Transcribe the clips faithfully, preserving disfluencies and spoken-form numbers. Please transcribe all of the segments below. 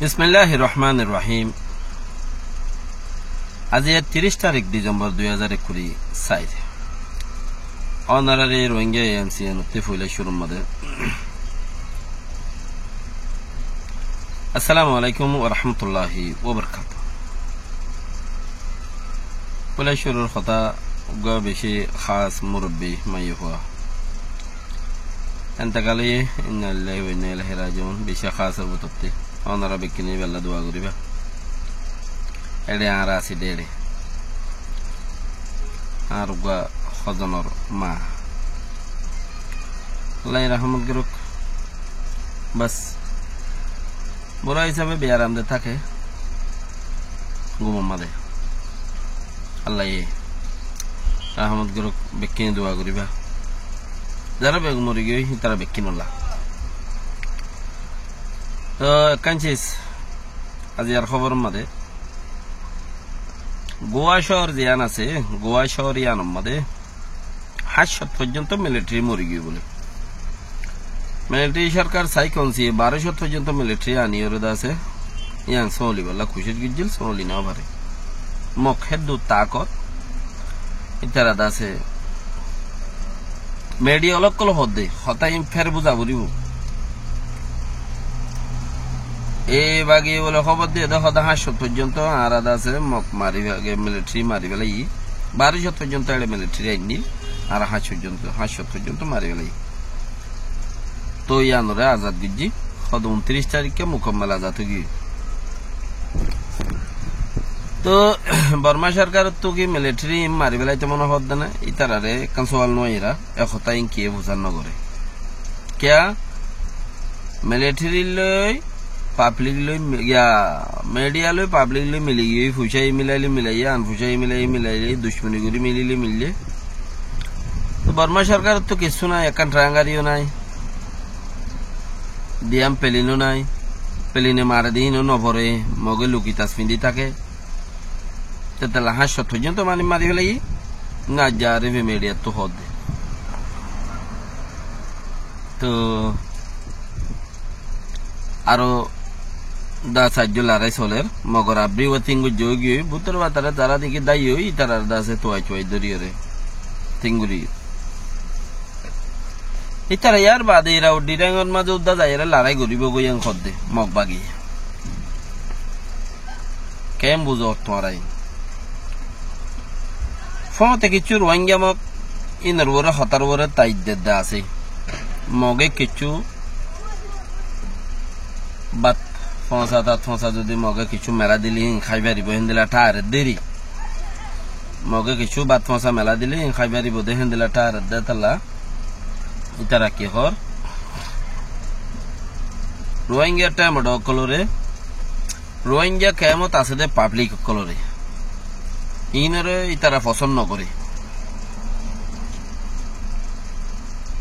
Bismilláhir Rohmánir Rohím. Aijja tiríc tarík Disembor dui házar ekkuri sair. Ónorare Rohingya A M C enottú foila cúrur mazé Assalamu alaikum wa rahmatullahi wa barakatuhu. Foila cúrur hotá uggwá beci hás murobbi maiyafua entekal óiye, inna lillahi wa inna ilaihi rajiun, beci hásor bútottí. Ónora bekkúne bella dua goríba. Eçe añára así dé eçe. Añár uggwá hozonor maa. Allaye rahmot gorouk. Bas. Bura hísabe biyaram de táke. Gumor mazé. Allaye rahmot gorouk, bekkúne dua goríba. Zara beg mori giyói, ítara bekkúnolla. Toh, ekkán sis, aijjar hóbor mazé, Goa cóor ziyán asé, Goa cóor yíanor mazé háñt cót foijjonto militari mori giyói bóle. Militari sorkar sai kómse baró cót foijjonto militari aniyóre de asé, yían sómali bolla kucíc goijjíl, sómali no fare. Mog héddur taakot, ítara de asé, midiya ókkole hoódde, hotá iín fér buzá foribó. E bage bóle hóbor diyé dé, hoódde háñt cót foijjonto añára de asé Mog mari fe-, ge militari mari félaiyi. Baró cót foijjonto eçe militari ainní, añára háñt cót foijjonto, háñt cót foijjonto mari félaiyi. Toh yíanoré azad goijjí, hoódde untiríc taríkka mukammel azad ói giyói. Toh Borma sorkarottú ki militari mari félaitóu mone hoódde né, ítararé ekkán sual no aiyér. E hotá iín kiyé fusár no goré? Kiyá? Militari loi, pablik loi mi-, ya, midiya loi, pablik loi mili giyói, fucá milailé milaiyé, an fucá milailé milaiyé, ducmoni gorí mililé mililé. Toh Borma sorkarottú kessú nái, ekkán tráin gariyó nái, diyán pelino nái, peline mare de híno no foré, Moge luki tas findi táke. Tetella háñt cót foijjonto manúic mari félaiyi, na zarife midiyattú hoódde. Toh aró de saijjó larái solér, Mogor abrí uwá tin goijjé ói giyói, bútore bútore tará deki dáiye ói, ítarar de asé tuwai tuwai dóriyóre tin gorí. Ítara yar baade Irrawaddy Range or mazé udda zaiyóre larái goríbou goi en hoódde, Mog bagi. Keén buzó tuáñra? Fóoñte kiccú Rohingya Mog ínor uore hotár uore taid dedde asé. Moge kiccú bát foñsa, tat foñsa zodi Moge kiccú melá dile hín hái faribóu, héndilla tháaredde eri. Moge kiccú bát foñsa melá dile hín hái faribóu de, héndilla tháaredde tolla. Ítara ki hoór? Rohingya thaimot ókkolóre, Rohingya kemot asé dé pablik ókkolóre, iínoré ítara fosón nogoré.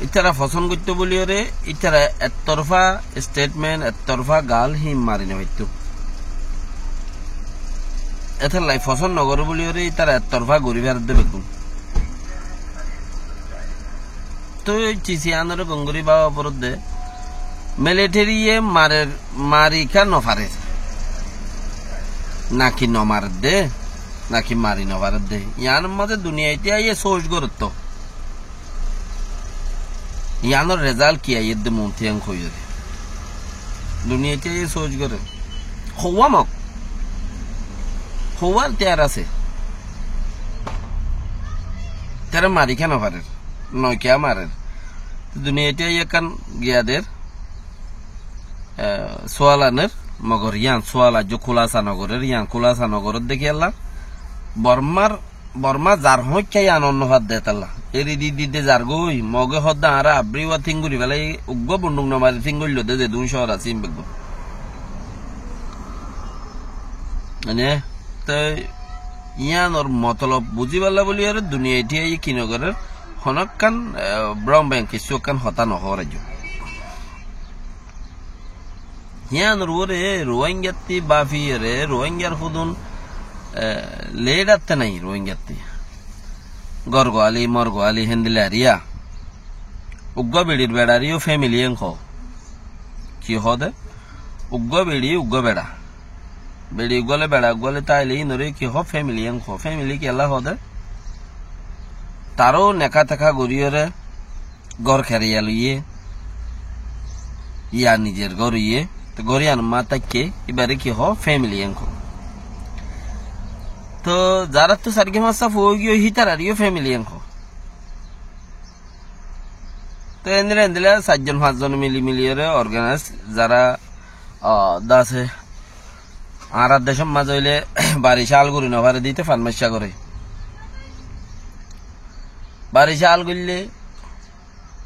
Ítara fosón goittóu buliyóre ítara ettorfa stetment, ettorfa gaál híin mari nofaittó. Étella fosón nogoré buliyóre ítara ettorfa gorí feredde beggún. Toi cis iánore gom gorí báfa foredde, militariye marer, mari ká nofarer, naki nomaredde, naki mari nofaredde. Iánor mazé duniyait aiyé sóoc gorétto. Iánor rezalt ki aiyédde muúntu ián hoiyóre. Duniyait aiyé sóoc gorér. Houwá Mog. Houwár tiyar asé. Tará mari ká nofarer. Nokiya marer. Duniyait aiyé ekkán giya der, e, sual aner, mogor yián sual aijjó kúlasa nogorér, yián kúlasa nogorér de kiyólla. Bormar, Borma zar hoóñikka yián onnó fadde étalla. Eri di di de zargói, Moge hoódde añára abrí uwá tin gorí félai, uggúa bonduk nomari tin goilló de, zedún cóor asé ín beggún. Mane, te yiánor motolob buzíballa buli aró duniyait aiyé ki nogorér, honókkan, e, brom beng kessú ekkán hotá nohoór aijjó. Yiánor uore Ruáingattí bafiyére, Ruáingar húdun, e, leédatte nái Ruáingattí. Gorgoáli, morgoáli, héndilla eriya. Uggúa biçir beçariyó fémili en hoó. Ki hoó de? Uggúa beçi, uggúa beça. Beçi uggúa loi, beça uggúa loi táile híinoré ki hoó? Fémili en hoó. Fémili kiyólla hoó de? Taró neká-teká goríyoré, gór keriya loiyé, ya nizor gór óiye, te gór yíanor mazé táikke, íbaré ki hoó? Fémili en hoó. Toóu zaráttu sairgúa fañssúa fua óigiyoi, hítararé yó fémili en hoó. Te endilla endilla sairjon fañszon mili, miliyoré organaizd, zará, ah, de asé, añárar decór mazé óile baricá al gorí nofaré de, íte fan maiccá goré. Baricá al goillé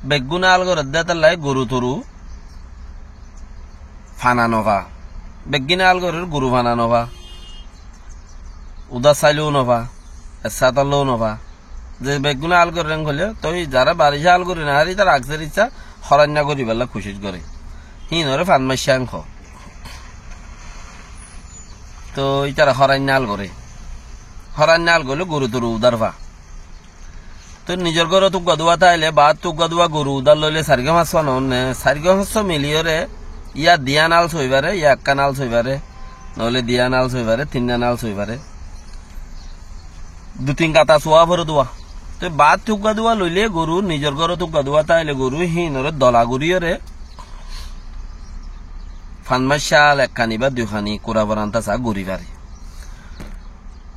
beggúne al gorédde, étalla goru-toru fana nofa. Beggúne al gorér, goru fana nofa. Udásailóu nofa, essátollóu nofa. Ze beggúne al gorér en hoilé, toi zará baricá al gorí nofaré, ítara akser issá horainná goríbolla kucíc goré. Híinoré fan maiccá en hoó. Toi ítara horainná al goré. Horainná al goillé goru-toru udár fa. Toi nizor górot uggúa duwá táile, baáttu uggúa duwá goru udár loilé sairgúa fañssúa noónne, sairgúa fañssúa miliyoré, yá diyán al sóifaré, yá ekkán al sóifaré, noóile diyán al sóifaré, tinnán al sóifaré. Dui tin gata suwá foré duwá. Toi baáttu uggúa duwá loilé goru, nizor górot uggúa duwá táile goru, híinoré dola goríyoré, fan maiccá al ekkáni ba duikáni kura foranta saá gorí faré.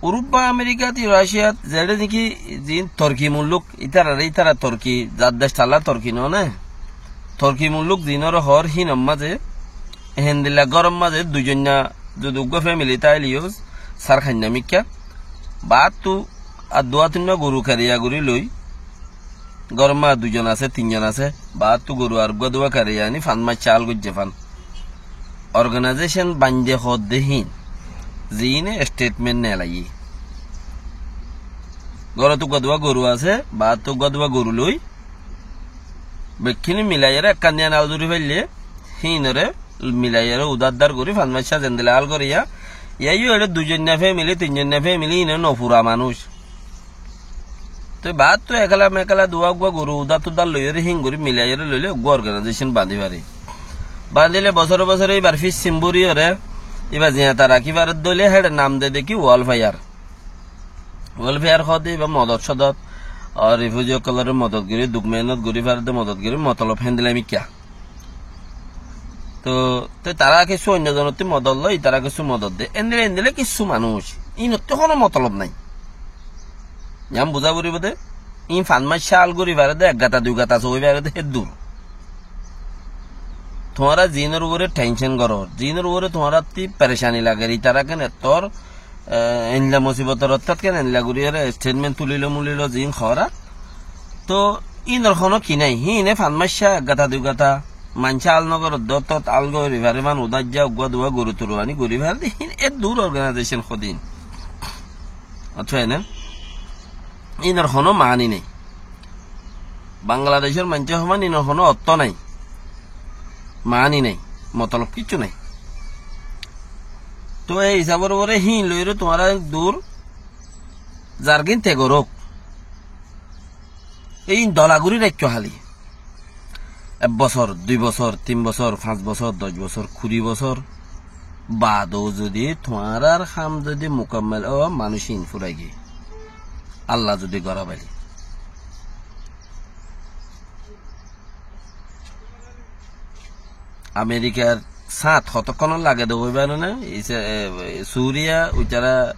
Uróbba, Amerikát, Raccíyat, zeçé niki ziín Torki mullúk, ítararé ítara Torki, zar dec talla Torki noó né. Torki mullúk ziínor hoór híinor mazé, héndilla góror mazé duizoinna, zudi uggúa fémili táile yó, sár hainna mikká, baáttu ar duwá tuinna goru keriya gorí loi, góror mazé duizon asé, tinzon asé, baáttu goru ar uggúa duwá keriya aní fan maiccá al goijjé fan. Organaizécon bainde hoódde híin, ziíne esthétment nelaiyé. Górot uggúa duwá goru asé, baáttu uggúa duwá goru loi, bekkúne milaiyóre ekkán diyán al dóri faillé, híinoré milaiyóre udáddar gorí fan maiccá zendilla al goré yá, yá yó eçé duizoinna fémili, tinzoinna fémili, híine nofura manúic. Toi baáttu ekéla-mekéla duwá uggúa goru udár-tudár loiyóre híin gorí milaiyóre loilé uggúa organaizécon bañdí faré. Bañdíle bosóre bosóre íbar fíc simbúriyoré, íba ziañta rakí faredde óile héçe nam de dé ki welfare. Welfare hoódde íba modot-sodot, ar rifuji ókkolóre modot gorí, duk meénot gorí faredde modot gorí, motolob héndilla mikká. Toi, toi tará kessú oinno zonottú modot loi, tará kessú modot de. Endilla, endilla kessú manúic. Ínottú honó motolob nái. Yián buzá foribó de. Íin fan maiccá al gorí fare de, ek gata, dui gata sói fare de, hé dur. Tuáñra ziínor uore thencon goror, ziínor uore tuáñrattú perecani lager, itará ken ettór, e, endilla musibotor ottát ken endilla gorí ere esthétment tulilo mulilo ziín hoóra. Toi ínor honó ki nái, híine fan maiccá ek gata dui gata, maincé al nogoror dóttot al gorí fare, man udáijja uggúa duwá goru toru aní gorí fare de, híin e dur organaizécon hodin. Accá, ene? Ínor honó maáni nái. Bangladecór maincé hoó man ínor honó ottó nái. Maáni nái. Motolob kiccú nái. Toi e hisabor uore híin loiyóre tuáñra dur zargín te gorók. Íin dola gorí raikkó háli. Ek bosór, dui bosór, tin bosór, fañs bosór, doc bosór, kuri bosór baadó zodi tuáñrar ham zodi mukammel ó, manúic íin fúrai giyé. Alla zodi gorá faile. Amerikar sáñt hotókkon lage de hoibá né? Ise, e, Suriya, uitará,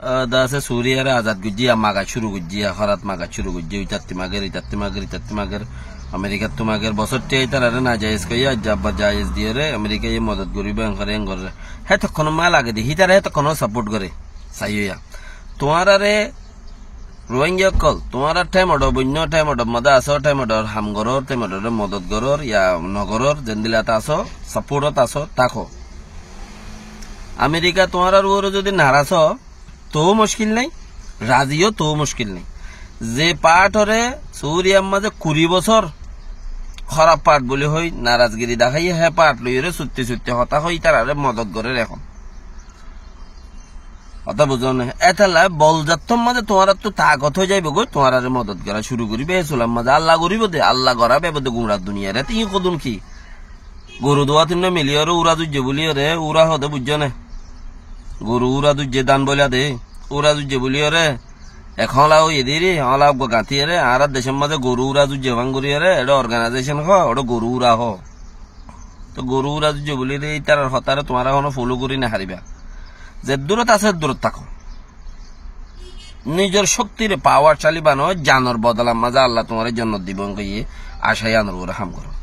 a, de asé Suriyaré azad goijjé, maga cúru goijjé, horat maga cúru goijjé, itattú mager, itattú mager, itattú mager, Amerikattú mager, bosór tiya itararé najayez hoiyé, aijja abbar jayez diyóre, Amerikaye modot goríbo, en goré, en goré. Hétokkon ma lage de, hítara hétokkon saport goré, saiyó ya. Tuáñraré Ruáingga ókkol, tuáñra thaimot ó boinno, thaimot ó modot asó, thaimot ó ham gorór, thaimot ó modot gorór, ya nogorór, zendilla asó, saportot asó, táko. Amerika tuáñrar uore zodi naraz ó, tou muckil nái, razi ó tou muckil nái. Ze partoré Suriyar mazé kuri bosór hóraf part buli hoi, narazgiri deháiye, hé part loiyóre sutti sutti hotá hoi, itararé modot gorér ehón. Hotá buzón né? Étalla bol zattór mazé tuáñrattú taakot ói zaibói, tuáñraré modot gorá cúru goríbo. E sular mazé Alla goríbo de, Alla goráibo de gura duniyaré. Te íin hodún ki? Goru duwá tinnúa miliyóre úra dúijje buliyóre, úra hoóde buijjó né? Goru úra dúijje, dan boila de, úra dúijje buliyóre, ek hoóñla óiye diri, hoóñla uggúa gañtíyore, añárar decór mazé goru úra dúijje fán goríyore, eçé organaizécon hoó, eçé goru úra hoó. Toi goru úra dúijje buliyóre ítarar hotáre tuáñra honó foló gorí nofaribá. Zeddúrot asó eddúrot táko. Nizor cóktire pawar cáli bano, zanor bodolar mazé Allah tuáñre jonnot dibou hoiyé acá yíanor uore ham goró.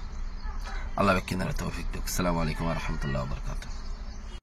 Allah bekkúnore toufik douk. Assalamu alaikum wa rahmatullahi wa barakatuhu.